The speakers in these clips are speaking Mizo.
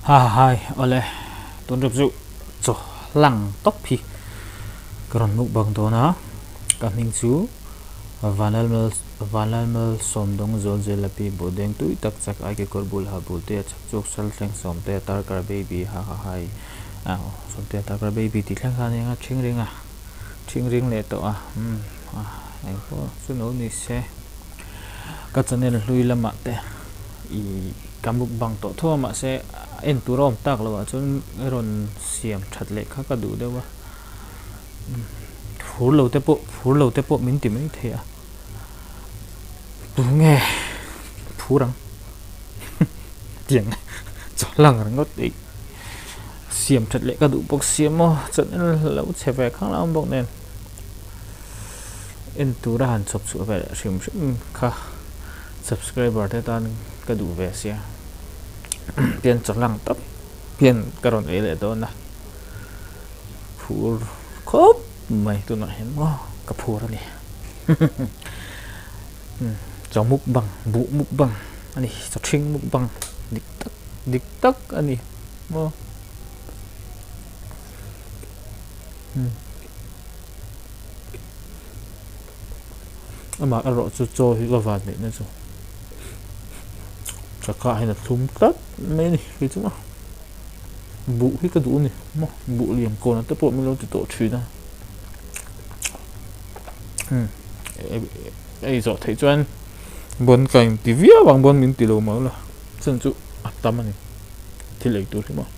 Ha ha hai awle tun rep chu chaw hlang tawp hi ka rawn mukbang dawn a ka hming chu Vanlalmal Sawmdawng Zawlzel Lapi Buhdeng tui tak chak ai kekawr bul ha bul te a chak chuk sal thleng sawmte a tarkar baby ha ha hai sawmte a tarkar baby tih thleng kha a ni ang a ṭhing ring a ṭhing ring leh tawh a umm engpawh chu lo ni se. Ka channel hlui lamah te ih ka mukbang tawh tho a mahse en tur a awm tak loh ah chuan rawn siam that leh kha ka duh deuh a phur lo te pawh phur lo te pawh min ti mai thei a tunge phur ang tiang chaw lang ringawt eih siam that leh ka duh bawk sia maw channel lo chhe ve khang lam bawk nen. En tura han chhawp chhuah ve leh hrim hrim kha subscriber te tan ka duh ve sia pian chaw lang tawp hian ka rawn ei leh dawn a phur khawp mai tunah hian maw ka phur a ni chaw mukbang buh mukbang a ni chaw ṭhing mukbang dik tak dik tak a ni maw. Amah erawh chu chaw hi ka van neih na chu ka kah hian a thlum tlat mai a ni kei chu buh hi ka duh a ni maw buh lian kawn te pawh min lo ti tawh thin a ei zawh theih chuan bawn ka inti viau ang bawn min ti lo mai la chhan chu a tam a ni thil ei tur hi maw.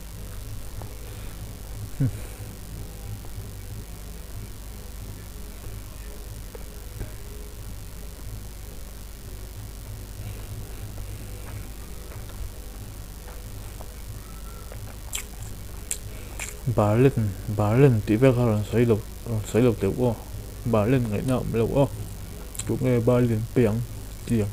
Barlen barlen tih vel kha rawn sawi lo rawn sawi lo teuh aw barlen ngaihna a awm lo aw tunge barlen pe ang tih ang.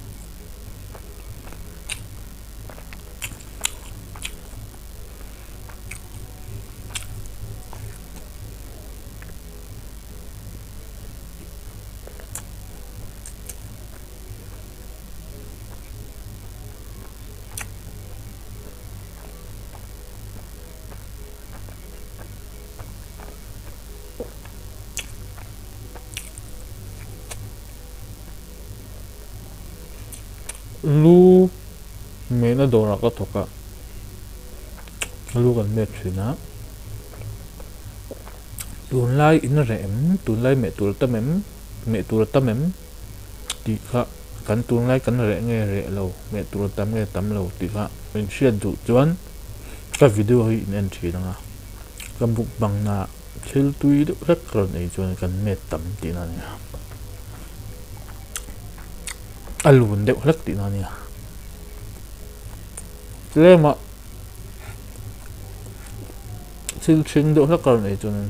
Lu mehna dawrah ka thawk a, lu kan met thin a, tunlai in reh em, tunlai meh tur a tam em, meh tur a tam em tih kha kan tunlai kan reh nge reh lo, meh tur a tam nge tam lo tih kha in hriat duh chuan ka video hi in en thin ang a, ka mukbang na thil tui deuh hlek ka rawn ei chuan kan met tam tihna a nia. A lun deuh hlek tihna a nia. Tlema thil ṭhing deuh hlek a rawn ei chuan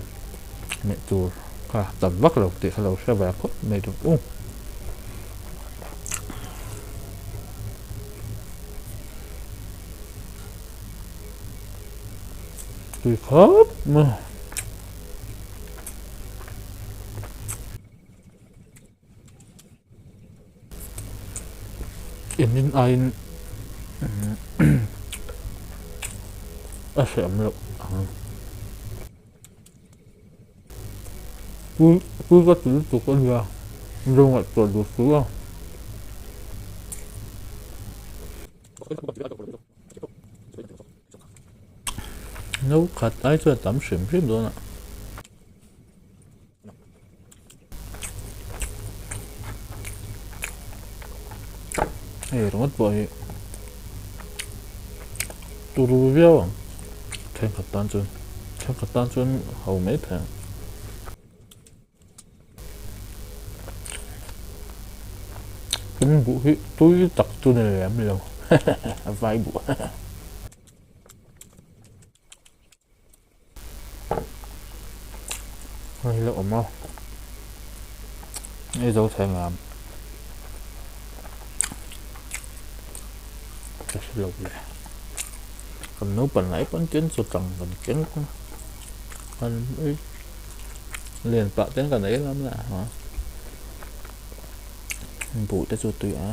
meh tur kha tam vak lo tih kha lo hre ve phawt mai tur u. Tui khawp mai. Engin aiin a hreawm loh ang. Tui ka ti lutuk a nia, zo ngaihtuah duh si a. No khat ai chuan tam hrim hrim dawn a. Hei ringawt pawh hi turu viau ang thenkhat tan chuan thenkhat tan chuan ho mai thei ang. Kan buh hi tui tak chu ni lem lo vai buh. Hei la awm a ei zo thei ang em ka hre lo le kan naupang lai pawn chuan chaw tang kan keng kan ei len pah ten kan ei lam lah ha buh te chu tui a.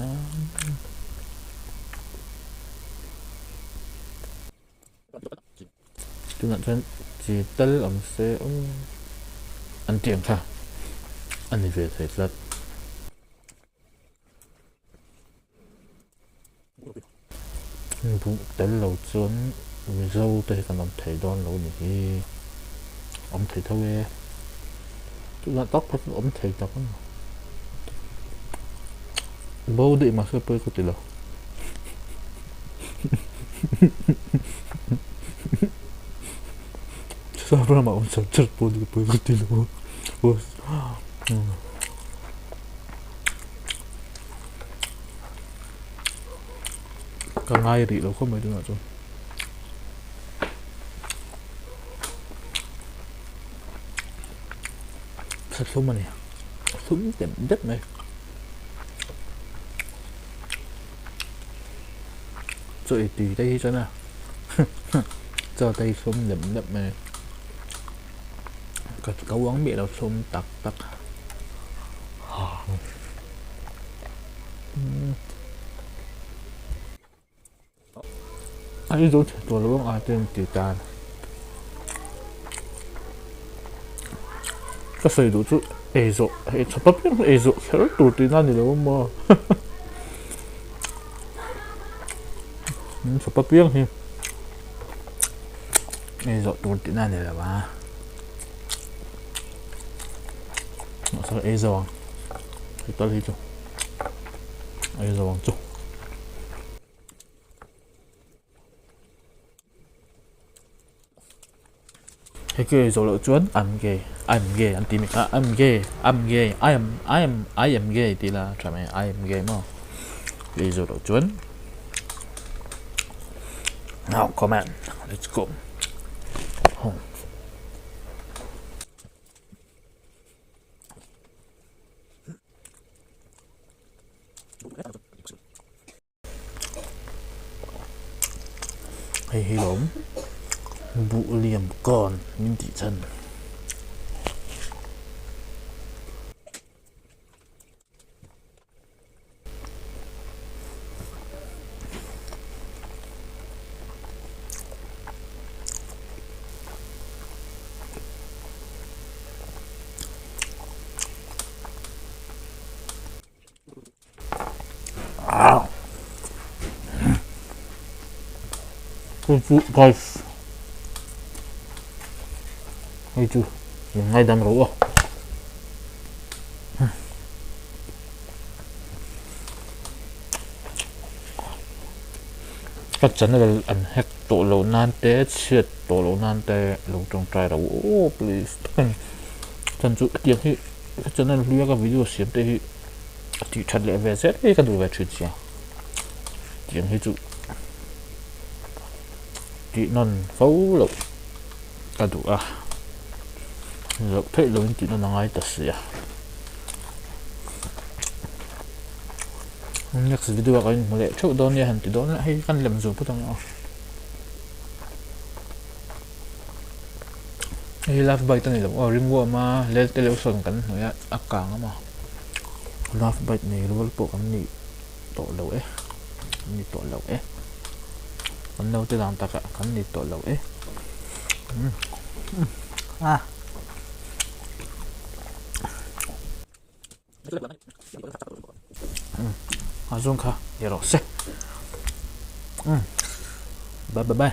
Tunah chuan chi tal awm se awm an tih ang kha a ni ve thei tlat. Buh tel lo chuan Mizo te hi kan awm thei dawn lo ni hi awm thei tho e. Tunah tak phei chuan awm thei tak a ni. Bo daih mahse pawi ka ti lo. Sap ramah awm char char pawh ni pawi ka ti lo. Ka ngai rih lo khawp mai tunah chuan. Thlum a ni. Thlum dep dep mai. Chaw ei tui te hi chuan a chaw te hi thlum dep dep mai. Ka ka uang miah lo thlum tak tak. A i zo thei tawh lo ang a te an ti tan. Ka sawi duh chu ei zawh ei tha pap em ei zawh kher tur tihna a ni lo maw. Tha pap piang hi ei zawh tur tihna a ni lo a. Mahse ei zo ang hei tal hi chu ei zo ang chu. Hei khi ei zawh loh chuan I'm gay I'm gay an tih mai kha I'm gay I'm gay I am I am I am gay tih ila a tha mai I am gay maw ei zawh loh chuan now come on let's go home. Hei hi lawm buh liam kawn min tih chhan. Guys hei chu min ngaidam ro a ka channel an hack tawh loh nan te chhiat tawh loh nan te lo tawngtai ro aw please chan chu hetiang hi Ka channel hluia ka video siam te hi a tih that leh ve zel hi ka duh ve thin sia. Tiang hi chu tih nawn fo loh ka duh a, loh theih lohin tih nawn a ngai ta sia. Next video ah kan inhmu leh theuh dawn nia han ti dawn ila hei kan lem zung phawt ang a. Hei love bite a ni lo aw ringawm a lelte leuh sawn kan hnawih a a kang a maw love bite nei rual pawh kan nih tawh lo e kan ni tawh lo e kan naute dan takah kan ni tawh lo e a. A zawng kha ni rawh se bye bye bye.